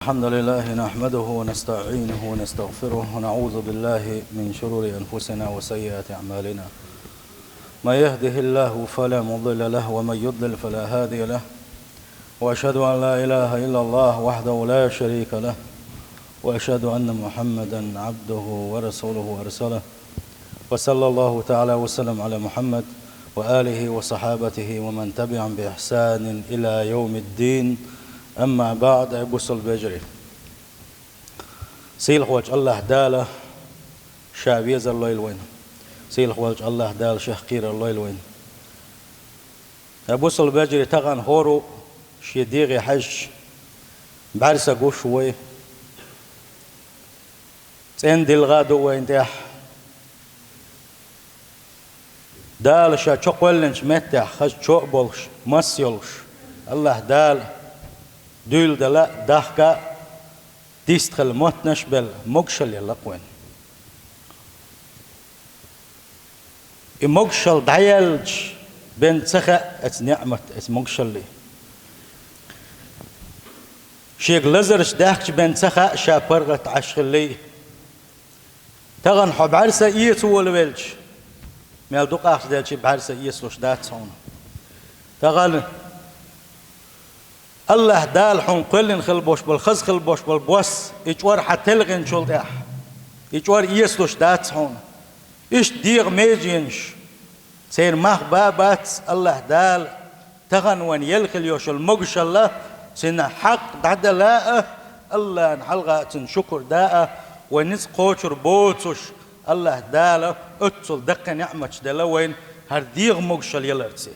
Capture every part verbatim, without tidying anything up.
الحمد لله نحمده ونستعينه ونستغفره ونعوذ بالله من شرور أنفسنا وسيئات أعمالنا. من يهده الله فلا مضل له ومن يضلل فلا هادي له. وأشهد أن لا إله إلا الله وحده لا شريك له. وأشهد أن محمدا عبده ورسوله أرسله. وصلى الله تعالى وسلم على محمد وآله وصحابته ومن تبعهم بإحسان إلى يوم الدين. أما بعد، бусалба вежарий. Сийлахьволчу АллахӀ Дала Ша везар лойла вайна. Сийлахьволчу АллахӀ Дала Шех кхерар лойла вайна. Ткъа, бусалба вежарий, тахана хӀора а шен дегӀе хьаьжча, бӀаьрса гуш ву вай, цӀена дилха а ду вайна тӀехь. Дала Ша чо кхоьллинчу меттехь хаза чо а болуш, мас а йолуш, АллахӀ Дала дуьйладала а, дахка а, дистхила моттанаш а белла, могушалла елла-кх вайна. И могушалла дӀаяьлча бен ца хаьа оцу неӀмат, оцу могушаллин. Шега лазарш даьхкича бен ца хаьа ша паргӀат Ӏаш хиллий. Тахана хьо бӀаьрса эца волавелча, мел дукха ахча делча а бӀаьрса эцалуш дац хьуна. Тахана АллахӀ Дала хьуна кхоьллина хила болуш болу, хаза хила болуш болу бос, и чӀор хьан телхинчул тӀаьхьа, и чӀор эцалуш дац хьуна. Иштта дегӀан меженаш, церан мах бан а бац, АллахӀ Дала тахана вайна елла хила йолуш йолу могушалла, цуьнан хьакъ дӀадала а, АллахӀна хьалха цуьнан шукур дан а, вайн ницкъ кхочур боцуш, АллахӀ Дала оццул даккхий неӀматаш делла вайна хӀара дегӀан могушалла яларца.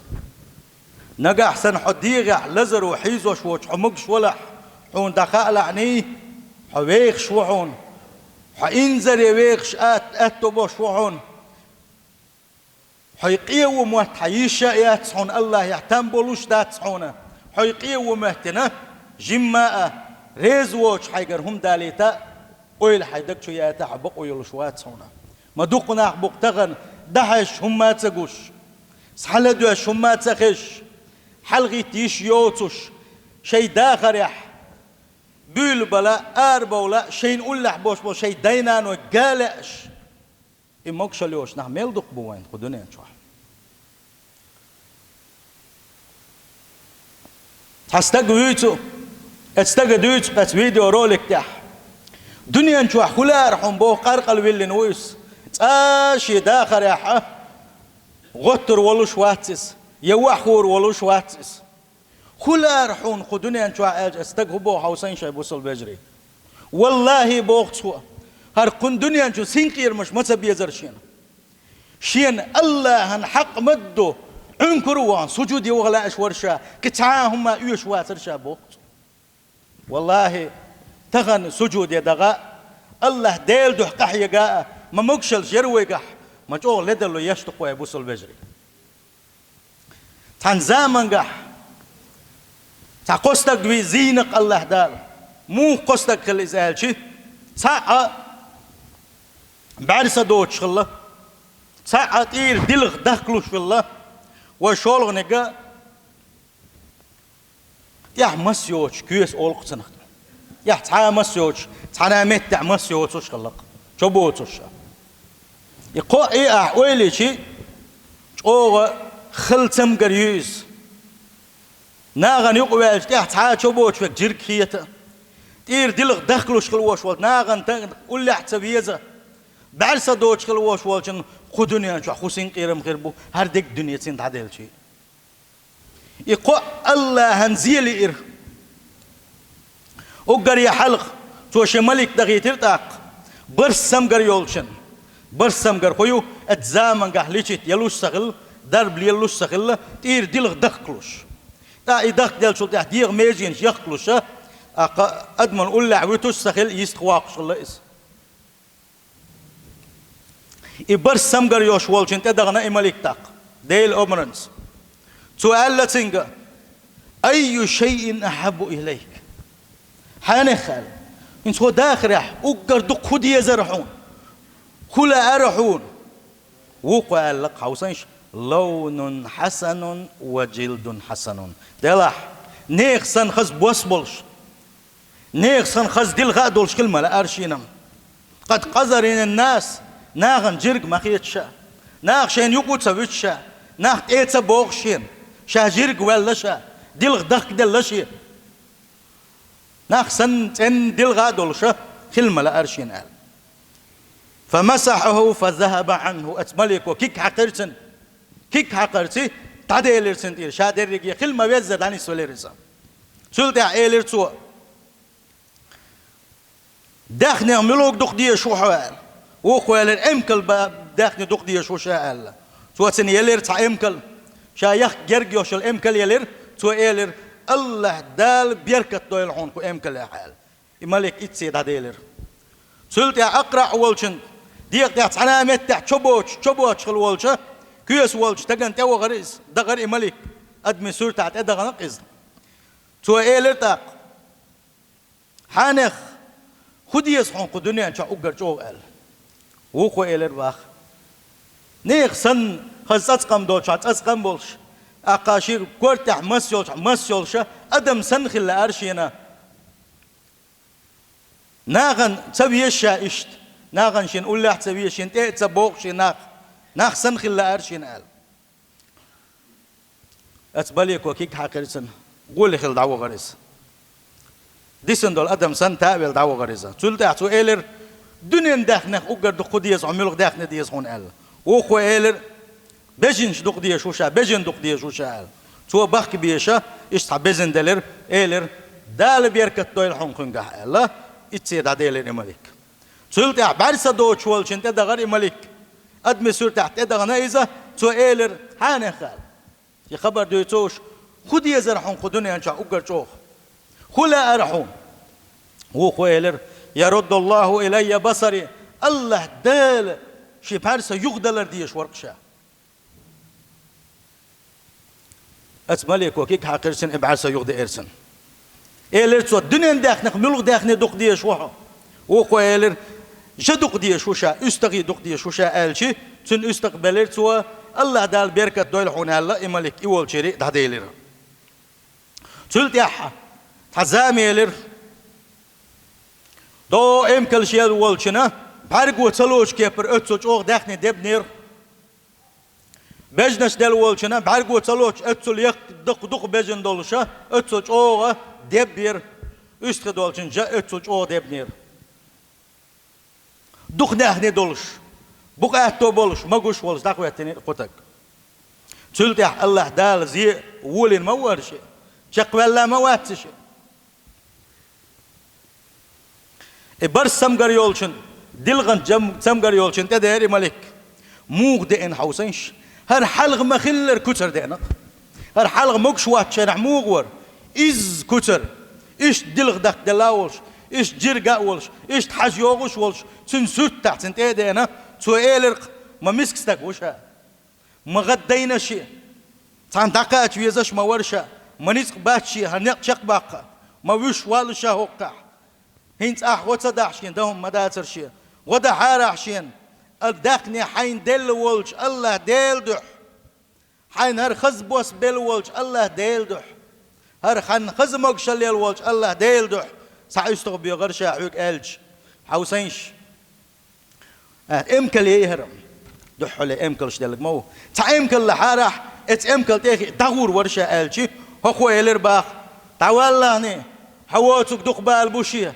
Нагахь санна хьо дегӀехь лазаро хьийзош воцуш хьо могуш валахь, хьуна дӀахаалахь, хьо вехаш ву хьуна, хьо инзаре вехаш ат-, аьтто болуш ву хьуна. Хьо къен ву мотт хьан йиш а яц хьуна, АллахӀехь там болуш дац хьуна. Хьо къен ву моьттина, жимма а, реза воцуш хьайгара хӀума далийта а, ойла хьайн даг чу яйта а хьо бакъо йолуш вац хьуна. Ма дукха нах бу-кх тахана, дӀахьаьжча хӀумма а ца гуш, схьаладоьжча хӀумма а ца хезаш, хьалагӀитта йиш йоцуш, шайн дахарехь буьйлабала, арабовла, шайна уллехь болуш болу шайн дай-наной га лаьаш. И могушалла йолуш нах мел дукха бу вайна кху дуьнен чохь. Цхьа стаг вуьйцу, оцу стага дуьйцу оцу видеоролик тӀехь. Дуьнен чохь хӀун лаьара хьуна боху къаркъала виллина ву иза. Цкъа а шен дахарехь а гӀоттур волуш вац иза, я вахьур волуш вац иза. ХӀун лаьара хьуна кху дуьнен чохь аьлча, оцу стага хӀун боху хьовсийша, бусалба вежарий? ВаллахӀи, боху цо, хӀара кхунна дуьнен чу синкъерамаш ма ца безара шена. Шена АллахӀан хьакъ ма-дду, Ӏуьнкур а вахана, сужуде ваха лаьаш вара ша, кхин цхьа а хӀумма оьшуш вацара ша, боху цо. ВаллахӀи, тахана сужуде даха а, АллахӀ Делан дуьхьа къахьега а, ма могушаллаш яра вайгахь, ма чӀогӀа ледарло еш ду-кх вай, бусалба вежарий. Цхьана замангахь цхьа кхо стаг вийна зийна-кх АллахӀ Дала. Муха кхо стаг хилла иза аьлча, цхьаъ а бӀаьрса доцуш хилла, цхьаъ а тӀера дилха дахкалуш хилла, вай шолгӀаниг а тӀехь мас йоцуш, коьса олу-кх цунах. ТӀехь цхьа а мас йоцуш, цхьана а меттехь мас йоцуш хилла-кх, чо боцуш а. И кхоъ а ахь ойла йича, чӀогӀа хала цамгар ю иза. Нахана юкъа ваьлча, тӀехь цхьа а чо боцуш верг жирг хета а, тӀера дилха дахкалуш хила волуш волчу нахана тан уллехь а ца веза, бӀаьрса доцуш хила волуш волчун кху дуьнен чохь хӀун синкъерам хир бу, хӀара дерриг дуьне цуьнан дӀаделча. И кхоъ АллахӀан зен лиира. Уггаре хьалха цо шен малик дахийтира тӀаккха барс цамгар йолчун. Барс цамгар хӀун ю? Оцу замангахь лечить ялуш ца хилла, дарба лелалуш ца хилла, тӀера дилха дахкалуш. ТӀаккха и дахкаделлачул тӀаьхьа дегӀан меженаш яхкалуш а, тӀаккха адаман уллехь вуьтуш а ца хилла, йистах воккхуш хилла иза. И барс цамгар йолуш волчун тӀе дахана и малик тӀаккха, Делан омранца. Цо аьлла цуьнга: «Аййу шайин ахьаббу илайк?» Хьенех аьлла. ХӀинца хӀокху дахарехь уггар дукха хӀун дезара хьуна? ХӀун лаьара хьуна? Вукхо аьлла-кх, хьовсийша: «Лавнун хьасанун ва жилдун хьасанун». Делахь, нехан санна хаза бос болуш, Нехан санна хаза дилха а долуш хила ма лаьара шена. Къад къазаринан нас, нахана жирга ма хета ша. Наха шайна юкъа ца вуьту ша. Нах тӀе ца богӀу шена. Ша жирга ваьлла ша. Дилха дахкаделла шен. Нах санна цӀенна дилха а долуша хила ма лаьара шена аьлла. فمسحه فذهب عنه. Оцу малико киг хьаькхира цунна. Киг хьаькхарций, дӀаделира цунна тӀера. Ша дерриге хила ма веззара дӀанисвелира иза. Цул тӀаьхьа элира цо: «Даьхнех муьлхарг дукха дезаш ву хьо?» – аьлла. Вукхо элира: «Эмкал ба-, даьхне дукха дезаш ву ша», – аьлла. Цо цунна елира цхьа эмкал. Ша яхка герга йолуш йолу эмкал елира. Цо элира: «АллахӀ Дала беркат дойла хьуна кху эмкалехь», – аьлла. И малик ицце дӀаделира. Цул тӀаьхьа Акъраъ волчун дегӀа тӀехь цхьана а меттехь чо боцуш, чо боцуш хила волча, коьса волчу стагана тӀевахара иза, дахара и малик. Адамийн суртахь тӀедахана иза. Цо элира тӀаккха: «Хьанех, хӀун деза хьуна кху дуьнен чохь уггар чӀогӀа?» – аьлла. Вукхо элира баха: «Нехан санна хаза цӀацкъам долчохь цӀацкъам болуш, тӀаккха шен кортехь мас йолчохь мас йолуша, адам санна хила лаьара шена. Нахана ца веза ша иштта, нахана шена уллехь а ца веза, шена тӀе а ца богӀу шен нах, нах санна хила лаьара шена», – аьлла. Оцу малико киг хьаькхира цунна, гӀоле хилла дӀавахара иза. Дисина долу адам санна, тӀе а велла дӀавахара иза. Цул тӀаьхьа цо элира: «Дуьненан даьхнех уггар дукха хӀун деза хьуна, муьлха даьхне деза хьуна?» – аьлла. Вукхо элира: «Бежанаш дукха дезаш ву ша, бежан дукха дезаш ву ша», – аьлла. Цо бахка беша, иштта цхьа бежан делира, элира: «Дала беркат дойла хьуна кхуьнгахь», – аьлла, ицце дӀаделира и малик. Цул тӀаьхьа бӀаьрса доцуш волчун тӀе дахара и малик. Адамийн суртахь тӀедахана иза, цо элира: «Хьанех», – аьлла. И хабар дуьйцуш: «ХӀун дезара хьуна кху дуьнен чохь уггар чӀогӀа? ХӀун лаьара хьуна?» Вукхо элира: «يرد الله إلي بصري, АллахӀ Дала шен бӀаьрса юхадалар дезаш вара-кх ша». Оцу малико киг хьаькхира цунна, и бӀаьрса юхадеара цунна. Элира цо: «Дуьненан даьхнех муьлха даьхне дукха дезаш ву хьо?» Вукхо элира: «Жа дукха дезаш ву ша, уьстагӀий дукха дезаш ву ша», – аьлчи, цуьнан уьстагӀ белира цо, «АллахӀ Дала беркат дойла хьуна», – аьлла, и малик и волчуьра дӀаделира. Цул тӀаьхьа цхьа зама елира. ДогӀу эмкалш елла волчунна бӀаьрго ца лоцу кепара оццул чӀогӀа даьхне дебнера. Бежанаш делла волчунна бӀаьрго ца лоцуш, оццул яккха дукха-дукха бежан долуша, оццул чӀогӀа деббера, уьстагӀий долчун жа оццул чӀогӀа дебнера. Дукха даьхне долуш, букъа аьтто болуш, могуш волуш дӀахӀоьттинера кху стаг. Цул тӀаьхьа АллахӀ Дала зе волийна ма вара шен, чекхваьлла ма вац шен. И барс цамгар йолчун, дилханан цамгар йолчун тӀедеара и малик. Муха деана хьовсийша? ХӀара хьалха ма-хиллара куьцара деана-кх. ХӀара хьалха могуш воцчу хенахь муха вара? Изза куьцара. Иштта дилха даккхаделла а волуш, иштта жирга а волуш, иштта хьажа йогӀуш а волуш, цуьнан сурт тӀехь цунна тӀе а деана, цо элира-кх: «Ма миска стаг ву ша. Ма гӀаддайна шен. Цхьаьна дӀакхача везаш а ма вара ша. Ма ницкъ бац шен хӀара некъ чекхбаккха. Ма вуьш валла ша хӀокхахь. ХӀинца ахь гӀо ца дахь шена, дан хӀума ма дацара шена. ГӀо дахьара ахь шена, ала даьхне хьайна делла волчу АллахӀ Делан дуьхьа. Хьайна хӀара хаза бос белла волчу АллахӀ Делан дуьхьа. ХӀара хьайна хаза могушалла елла волчу АллахӀ Делан дуьхьа. Схьа уьстагӀ боьхура ша хьоьга», – аьлча, хьовсийша. А, эмкал яй хӀара. Дуьххьале эмкалш деллаг ма ву. Цхьа эмкал лахьара ахь, эцу эмкал тӀе а хиъна, дӀагӀур вара ша аьлчи, хӀокхо элира баха: «ДӀаваллахьний, хьан воцург дукха бала бу шен,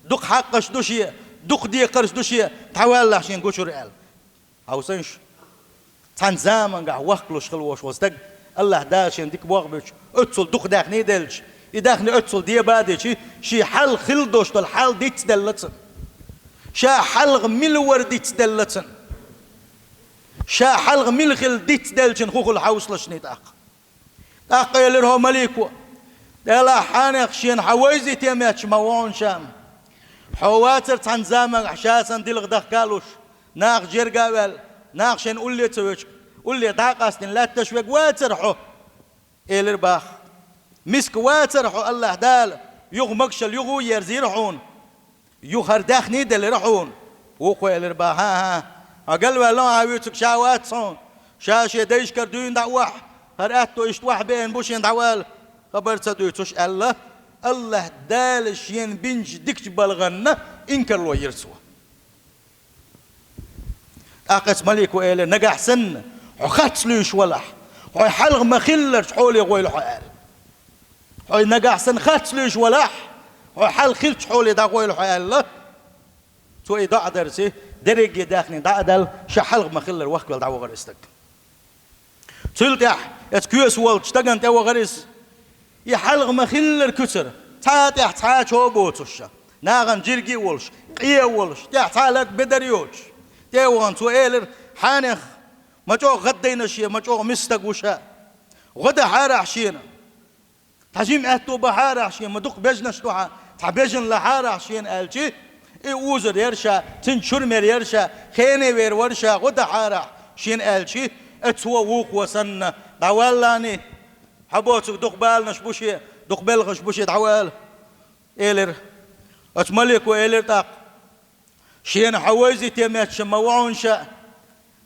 дукха хьакъаш ду шен, дукха декхарш ду шен, дӀаваллахь шена гучура», – аьлла. Хьовсийша, цхьана замангахь вахкалуш хила волуш волу стаг, АллахӀ Дала шена дика болх буьтуш, оццул дукха даьхний делча, и даьхни оццул деба а дичи, шен хьалха хилла долуш долу хьал дицделла цунна. Ша хьалха мила вара дицделла цунна. Ша хьалха мила хилла дицделчун хӀун хуьлу хьовсалаш ний тӀаккха. ТӀаккха элира хӀокху малико: «Делахь, хьанех шена хьан вайзийта метташ ма ву хьуна ша. Хьо вацара цхьана замангахь ша санна дилха дахка а луш, нах жерга а ваьлла, нах шайна улле а ца вуьтуш, улле дӀа а къастийна лаьтташ верг вацара хьо». Элира баха: «Миска вацара хьо, АллахӀ Дала юха могушалла юха а ерзийра хьуна, юха хӀара даьхни а делира хьуна». Вукхо элира баха: «ХӀан, хӀан, хьо галваьлла хьан вуьцург ша вац хьуна, ша шен дайшкара дуьйна дӀа а охьа, хӀара аьтто иштта охьабеана бу шена, дӀавала, хабар ца дуьйцуш», – аьлла. АллахӀ Дала шена бинчу дикачу балхана инкарло йира цо. ТӀаккха оцу малико элира: «Нагахь санна хьо харц луьйш валахь, хьо хьалха ма-хилларчу хьоле гӀойла хьо», — аьлла. «Хьо нагахь санна харц луьйш валахь, хьо хьалха хиллачу хьоле дӀагӀойла хьо», — аьлла. Цо и доӀа дарца, дерриге даьхни дӀа а даьлла, ша хьалха ма-хиллара вахкавелла дӀавахара и стаг. Цул тӀаьхьа оцу коьса волчу стагана тӀевахара иза. И хьалха ма-хиллара куьцара, цхьа а тӀехь цхьа а чо а боцуш ша, нахана жирги а волуш, къе а волуш, тӀехь цхьа а латта бедар йоцуш, тӀе а вахана, цо элира: «Хьенех, ма чӀогӀа гӀаддайна шен, ма чӀогӀа миска стаг ву ша. ГӀо дахьарахь шена. Цхьа жима аьтто бахьарахь шена, ма дукха бежанаш ду хьан, цхьа бежана лахьарахь шена», — аьлча, и узур яра ша, цуьнан чурмер яра ша, хене вер вара ша, гӀо дахьарахь шена аьлча, оцо вукхо санна: «ДӀаваллале, хьан боцург дукха баланаш бу шен, дукха белхаш бу шен, дӀавала», — элира. Оцу малико элира тӀаккха: «Шена хьан вайзийта моьттуш ма ву хьуна ша.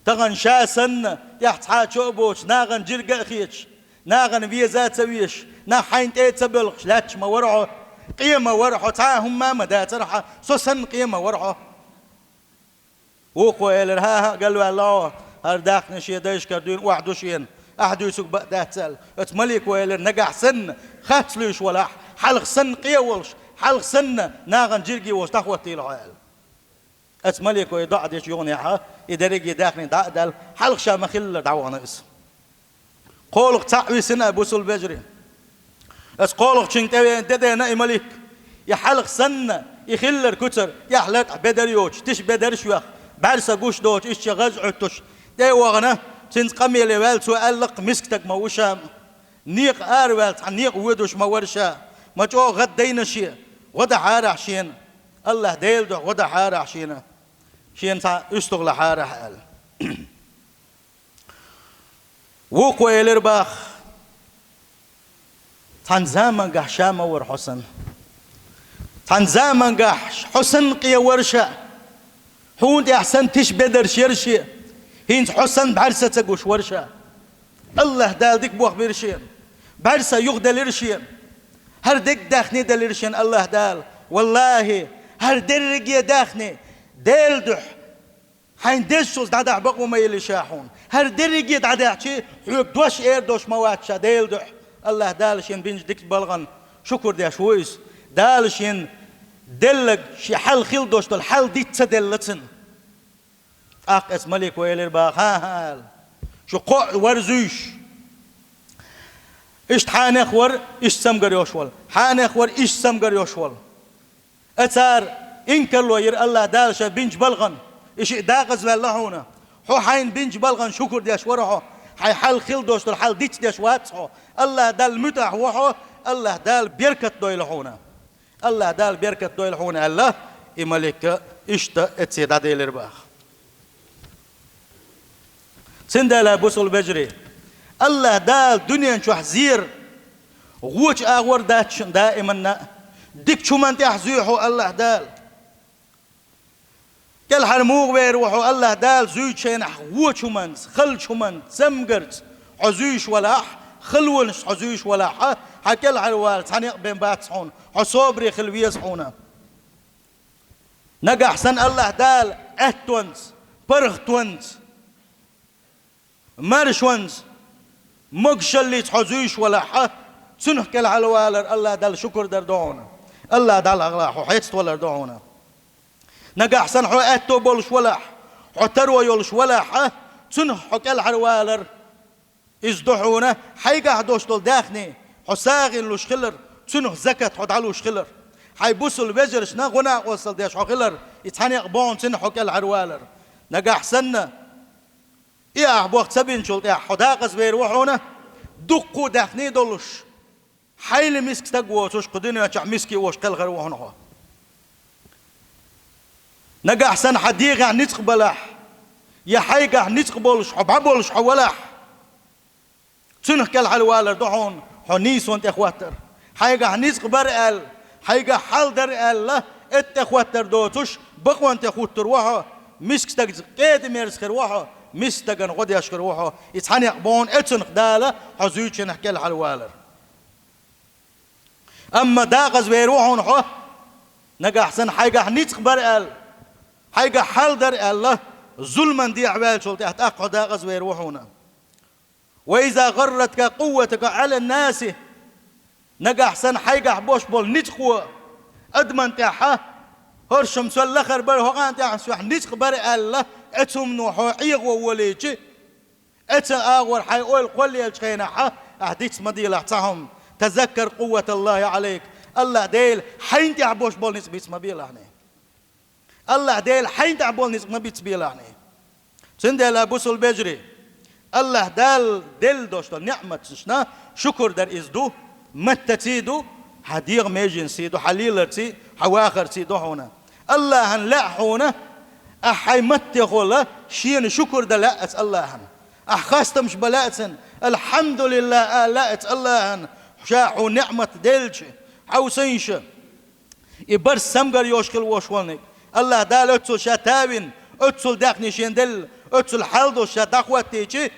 Тахана ша санна, тӀехь цхьа а чо а боцуш, нахана жирга а хеташ, нахана веза а ца везаш, нах хьайна тӀе а ца боьлхуш лаьтташ ма вара хьо. Къе ма вара хьо, цхьа а хӀумма а ма дацара хьан, со санна къе ма вара хьо». Вукхо элира: «ХӀан-хӀа, галваьлла хьо, хӀара даьхни шен дайшкара дуьйна охьа ду шена, ахь дуьйцург бакъ дац», — аьлла. Оцу малико элира: «Нагахь санна харц луьйш валахь, хьалха санна къе а волуш, хьалха санна нахана жирги а волуш дӀахӀоттийла хьо», — аьлла. Оцу малико и доӀа дечу юханехьа, и дерриге даьхни дӀа а даьлла, хьалха ша ма-хиллара дӀавахана иза. КхоалгӀа цхьаъ висина а, бусалба вежарий. Оцу кхоалгӀачуьнга тӀевеана, тӀедеана и малик. И хьалха санна, и хиллара куьцара, тӀехь латта бедар йоцуш, тиша бедарш а йоьхна, бӀаьрса гуш доцуш, иштта гӀаж Ӏуьттуш, тӀе а вахана, цуьнца къамеле ваьлла, цо аьлла-кх: «Миска стаг ма ву ша-м. Некъа ара ваьлла, цхьа некъа воьдуш ма вара ша. Ма чӀогӀа гӀаддайна шен, гӀо дахьарахь шена. АллахӀ Делан дуьхьа гӀо дахьарахь шена. Шена цхьа уьстагӀ лахьарахь», — аьлла. Вукхо элира боху: «Цхьана замангахь ша ма вара хьо санна. Цхьана замангахь хьо санна къе вара ша. Хьуна тӀехь санна тиша бедарш яра шен. ХӀинца хьо санна бӀаьрса ца гуш вара ша. АллахӀ Дала дика бохбира шена. БӀаьрса юхаделира шена. ХӀара дерриг даьхни делира шена АллахӀ Дала. ВаллахӀи, хӀара дерриге даьхни Делан дуьхьа хьайна дезачул дӀадахьа бакъо ма елли ша хьуна. ХӀара дерриге дӀадаьхча, хьоьга дош эр долуш ма вац ша Делан дуьхьа. АллахӀ Дала шена бинчу дикачу балхана шукур деш ву иза. Дала шена делларг, шен хьал хилла долуш долу хьал диц ца делла цунна». ТӀаккха оцу малико элира боху: «ХӀан-хӀа, — аьлла, — шу кхоъ вара зуьйш. Иштта хьенех вара, иштта цамгар йолуш вара. Хьенех вара, иштта цамгар йолуш вара. Цара инкарло йира АллахӀ Дала шен бинчу балхана, и шиъ декъаза ваьлла хьуна. Хьо хьайна бинчу балхана шукур деш вара хьо. Хьайн хьал хилла долуш долу хьал диц деш вац хьо. АллахӀ Далла муьтӀахь ву хьо, АллахӀ Дала беркат дойла хьуна. АллахӀ Дала беркат дойла хьуна», — аьлла, и малик иштта эцце дӀаделира боху. Цундела, бусалба вежарий, АллахӀ Дала дуьнен чохь зер, вочу агӀор дац шуна даиманна а. Дикачу хӀуманна тӀехь зуьй хьо АллахӀ Дала. КӀелхьара муха вер ву хьо АллахӀ Дала зуьйчу хенахь вочу хӀуманца, халчу хӀуманца, цамгарца хьо зуьйш валахь, халонашца хьо зуьйш валахь, хьан кӀелхьара вала цхьа некъ бен бац хьуна, хьо собаре хила веза хьуна. Нагахь санна АллахӀ Дала аьттонца, паргӀатонца, маршонца, могушаллица хьо зуьйш валахь, цунах кӀелхьара валар АллахӀ Далла шукур дар ду хьуна. АллахӀ Далла гӀалахь хьо хьеставалар ду хьуна. Нагахь санна хьо аьтто болуш валахь, хьо таро йолуш валахь, цунах хьо кӀелхьара валар иза ду хьуна. Хьайгахь долуш долу даьхни хьо сагӀина луш хилар, цунах закат хьо дӀалуш хилар. Хьайн бусалба вежаршна гӀо-накъосталла деш хьо хилар, и цхьа некъ бу хьуна цунах хьо кӀелхьара валар. Нагахь санна и ахь боху ца бинчул тӀаьхьа хьо декъаза вер ву хьуна, дуккха а даьхни а долуш, хьайла миска стаг воцуш, кху дуьнен чохь миска а волуш кхелхар ву хьуна хьо. Нагахь санна хьан дегӀехь ницкъ балахь, я хьайгахь ницкъ болуш хьо, бӀа болуш хьо валахь, цунах кӀелхьара валар ду хьуна хьо нийсонан тӀехӀоттар. Хьайгахь ницкъ бара аьлла, хьайгахь хьал дара аьлла, эта тӀехӀоттар доцуш, бакъонан тӀе хӀуттур ву хьо, миска стагца къеда-мерза хир ву хьо, миска стагана гӀо деш хир ву хьо, и цхьа некъ бу хьуна эцунах Дала хьо зуьйчунах кӀелхьара валар. Амма дакъаза вер ву хьуна хьо, нагахь санна хьайгахь ницкъ бар аьлла, хьайгахь хьал дар аьлла, зуламан дехьаваьллачул тӀехьа тӀаккха хьо дакъаза вер ву хьуна. «وإذا غرتك قوتك على الناس», нагахь санна хьайгахь бош болу ницкъо адаман тӀехьа, хӀоршам сол лахар бара, хӀокхана тӀехь соьх ницкъ бара аьлла, эцу хӀумано хьо Ӏехо волийчи, эцу агӀор хьайн ойла кхоллаеллачу хенахьа, ахь диц ма делахь цхьа хӀума: «تذكر قوة الله عليك», АллахӀ Дела хьайна тӀехь бош болу ницкъ биц ма белахьний. АллахӀ Дела хьайна тӀехь болу ницкъ ма биц белахьний. Цундела, бусул бежарий, АллахӀ Дала делла долуш долу неӀматашна шукур дар иза ду, маттаций ду, хьан дегӀан меженций ду, хьан леларций, хьан вахарций ду хьуна. АллахӀан лаьа хьуна, ахь хьайн маттехула шена шукур дан лаьа аца АллахӀан. Ахь хастамаш бан лаьа цунна, «АлхьамдулиллахӀ» ала лаьа аца АллахӀан, ша хьуна неӀмат делча, хьовсийша. И барс самгар йош хила вош волниг. АллахӀ Дала оццул ша тавина, оццул даьхни шен делла, оццул хьал долуш ша дӀахӀоттийчи,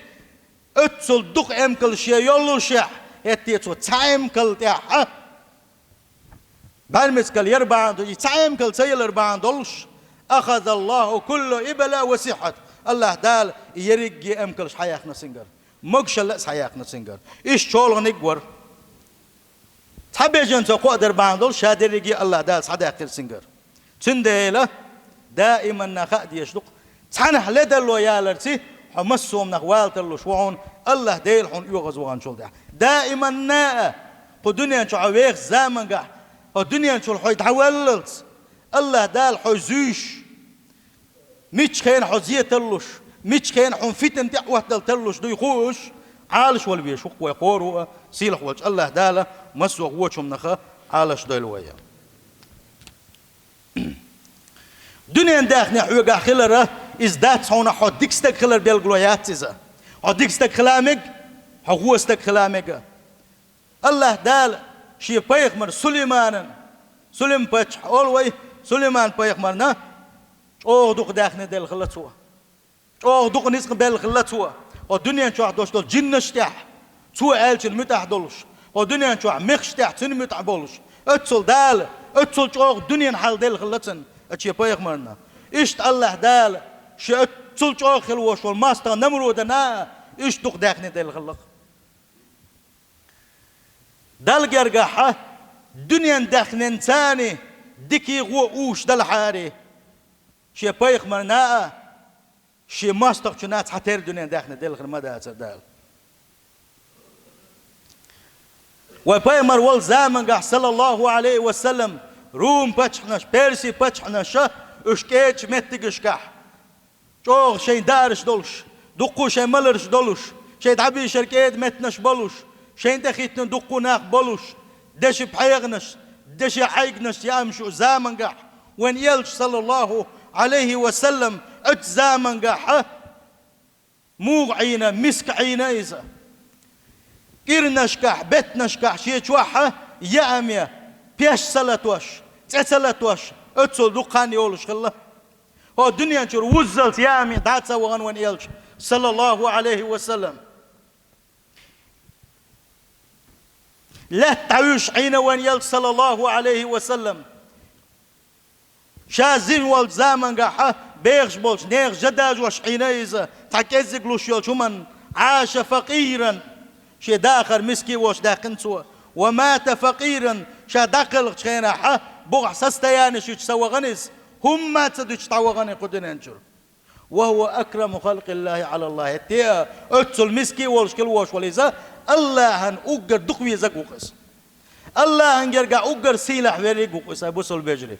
оццул дукха эмкал шен йоллушехь, хӀетте цо цхьа эмкал тӀехьа, бӀаьрмецкал яр бахьана долуш, и цхьа эмкал ца ялар бахьана долуш, «أخذ الله كل إبل وسحت». АллахӀ Дала и ерриге эмкалш хьаяьккхина цуьнгара. Могушалла а схьаяьккхина цуьнгара. Иштта чолгӀаниг вара. Цхьа бежанца кхоа дар бахьана долуш, ша дерриге АллахӀ Дала схьадаьккхира цуьнгара. Цундела даиманна хаа дезаш ду-кх, цхьанхьа ледарло яларций, хьо массо а хӀуманах вала тарлуш ву хьуна АллахӀ Дела хьуна оьгӀаз ваханчул тӀехьа. Даиманна а, кху дуьнен чу хьо вехачу замангахь, хьо дуьнен чуьра хьо дӀаваллалц, АллахӀ Дала хьо зуьйш, мичча хенахь хьо зе тарлуш, мичча хенахь хьуна фитна тӀе а оттадала тарлуш дуй хууш, Ӏалаш вала везаш ву-кх вай кхоро а, сийлахь волчу АллахӀ Дала массо а вочу хӀуманах Ӏалаш дойла вай. Дуьнен даьхни хьоьгахь хилар, иза дац хьуна хьо дика стаг хилар белгало яц иза. Хьо дика стаг хила мега, хьо вон стаг хила мега. АллахӀ Дала шен пайхамар Сулайманан, Сулим-паччахь олу вай, Сулайман-пайхамарна чӀогӀа дукха даьхни делла хилла цо. ЧӀогӀа дукха ницкъ белла хилла цо. Хьо дуьнен чохь долуш долу жиннаш тӀехь, цо аьллачун муьтӀахь долуш, хьо дуьнен чохь мехаш тӀехь цуьнан муьтӀахь болуш, оццул Дала, оццул чӀогӀа дуьненан хьал делла хилла цунна, оцу шен пайхамарна. Иштта АллахӀ Дала шен оццул чӀогӀа хила вош волу мостагӀа Намрудана а иштта дукха даьхни делла хилла-кх. Далла гергахьа, дуьнен даьхнинца а дикий гӀо уьш далахьара, шен пайхамарна а, шен мостагӀчунна а цхьатерра дуьнен даьхни делла хир ма дацара Дала. Вай пайхамар волу замангахь, саллаллаху Ӏалайхи ва саллам, Рум-паччахьнаша, Перси-паччахьнаша уьш кӀедачу меттигашкахь, чӀогӀа шайн даараш долуш, дуккха шайн маларш долуш, шайн дӀабийшар кӀеда меттанаш болуш, шайна тӀехӀиттина дуккха нах болуш, деши пхьегӀанаш, деши хьайгнаш яамаш ю замангахь, вайн элча, саллаллаху Ӏалайхи ва саллам, оцу замангахьа муха Ӏийна, миска Ӏийна иза. КӀирнашкахь, беттанашкахь шен чохьа яаме, пеш ца латош, цӀе ца латош, оццул дукха хан йолуш хилла. ХӀо дуьнен чуьра вуззалц яаме дӀа ца вахана вайн элча, саллаллаху Ӏалайхи ва саллам. Лаьтта дӀавуьжуш Ӏийна вайн элча, саллаллаху Ӏалайхи ва саллам. Ша зина волчу замангахьа бехаш болчу нехан жа дажош Ӏийна иза, цхьа кӀеззиг луш йолчу хӀуманна, Ӏаша факъиран, шен дахар миски волуш даьккхина цо, ва мата факъиран, ша дӀакхелхачу хенахьа бухахь состоянеш юьтуш ца вахана иза, хӀумма а ца дуьтуш дӀавахана кху дуьнен чуьра. Ва хӀува акраму халкъиллахи Ӏалаллахи, хӀетте а, оццул миски а волуш хила вош вала иза, АллахӀан уггар дукха везаг ву-кх иза. АллахӀан гергахь уггар сийлахь верриг ву-кх иза, бусул бежарий.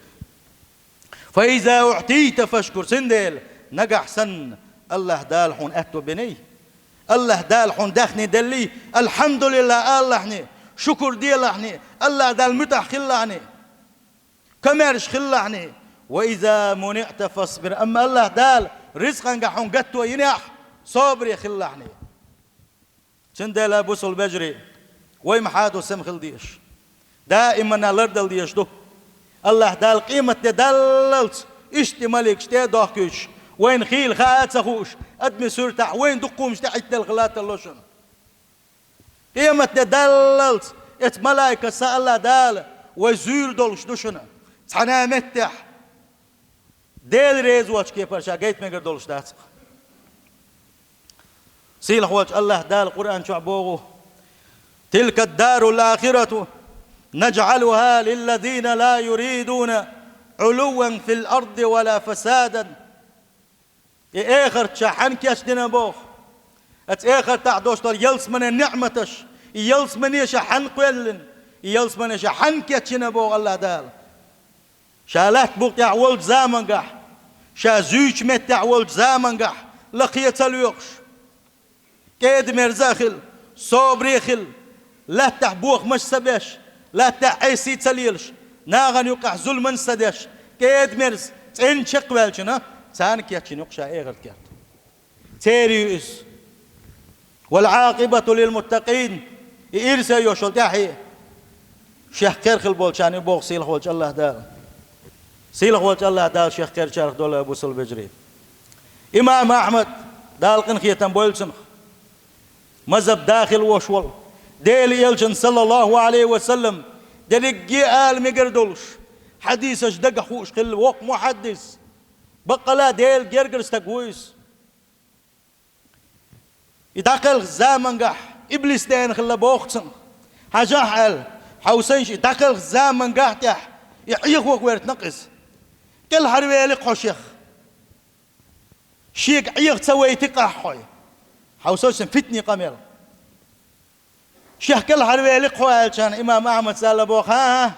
Фа иза уӀтийта фашкур, цундела, нагахь санна АллахӀ Дала хьуна аьтто биний, АллахӀ Дала хьуна даьхни деллий, алхьамдулиллахӀ алалахьний, шукур делахьний, АллахӀ Далла муьтӀахь хилалахьний, комаьрша хилалахьний, ва иза муниӀта фасбир, амма АллахӀ Дала ризкъангахь хьуна гатто йинехь, собаре хилалахьний. Цундела, бусул бежарий, вай ма хьа ду сема хила дезаш. Даиманна лардала дезаш ду. АллахӀ Дала къематде даллалц иштта и маликаш тӀе а дохкуьйтуш, вайна хийла хаа а ца хууш, адамийн суьртахь вайна дуккха хӀуманаш тӀе Ӏиттадала хила тарло шуна. Къематде даллалц Эцу малайкашца Аллахь Дала вай зуьйр долуш ду шуна. Цхьана а меттехь Дела реза воцчу кепара ша гайта мегар долуш дац-кх. Сийлахь волчу Аллахь Дала Къуръан чохь боху: «Тилка ад-дарул ахирату наджгӀалухӀа лиллазина ла юридуна Ӏулувван фил арди ва ла фасадан». И эхарт ша хьанна кечдина боху? Оцу эхартахь долуш долу ялсаманин неӀматаш, и ялсамане ша хьанна кхоьллина, и ялсамане ша хьанна кечйина боху Аллахь Дала? Ша лаьтта букъ тӀехь волчу замангахь, ша зуьйчу меттехь волчу замангахь лакхе ца лоькъуш, кӀеда-мерза а хилла, собаре а хилла, лаьттахь бохамаш а ца беш, лаьттахь Ӏеса а ца лелаш, нахана юккъехь зуламаш а ца деш, кӀеда-мерза, цӀена чекхваьллачунна, царна кечйина ю-кх ша эхарт керта. Церан ю иза. «Вал Ӏакъибату лил муттакъин». И ирсе йолуш йолу тӀаьхье шех кхера хила болчарна ю боху сийлахь волчу Аллахь Дала. Сийлахь волчу Аллахь Дала шех кхерчарах дойла, бусалба вежарий. Имам Ахьмад, Дала къинхетам бойла цунах, мазхӀаб да хила волуш волу, Делан Элчанна, саллаллаху Ӏалайхи ва саллам, дерриге а ала мегар долуш, хьадисаш дагахь хууш хилла воккха мухьаддис, баккъала а Делан гергара стаг ву иза. И дӀакхелхачу замангахь иблис деана хилла боху цунах. Хьажахь аьлла, хьовсийша, и дӀакхелхачу замангахь тӀехь и Ӏехо гӀертина-кх иза. КӀелхьарвели-кх хьо шех. Шега Ӏеха ца вайтикъахь хьо. Хьовсийша, питане къамел. Шех кӀелхьарвели-кх хьо аьллачарна, имам Ахьмада аьлла боху: «ХӀан-хӀа,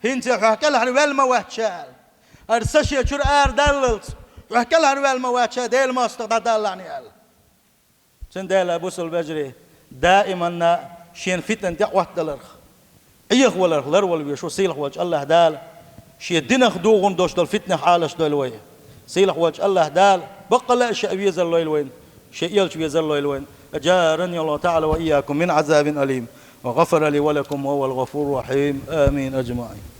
хӀинца хьох кӀелхьарваьлла ма вац ша», – аьлла. «ХӀара са шен чуьра арадаллалц, хьох кӀелхьарваьлла ма вац ша, Делан мостагӀа дӀадаллалц», – аьлла. Цундела, бусалба вежарий, даиманна шена фитна тӀеӀоттадаларх, Ӏехаваларх ларвала везаш ву сийлахь волчу Аллахь Дала. Шен динах дугӀун долуш долу фитнех Ӏалашдойла вай. Сийлахь волчу Аллахь Дала баккъала а шен везар лойла вайна, шен Элча везар лойла вайна. أجارني الله تعالى وإياكم من عذاب أليم، وغفر لي ولكم وهو الغفور الرحيم. آمين أجمعين.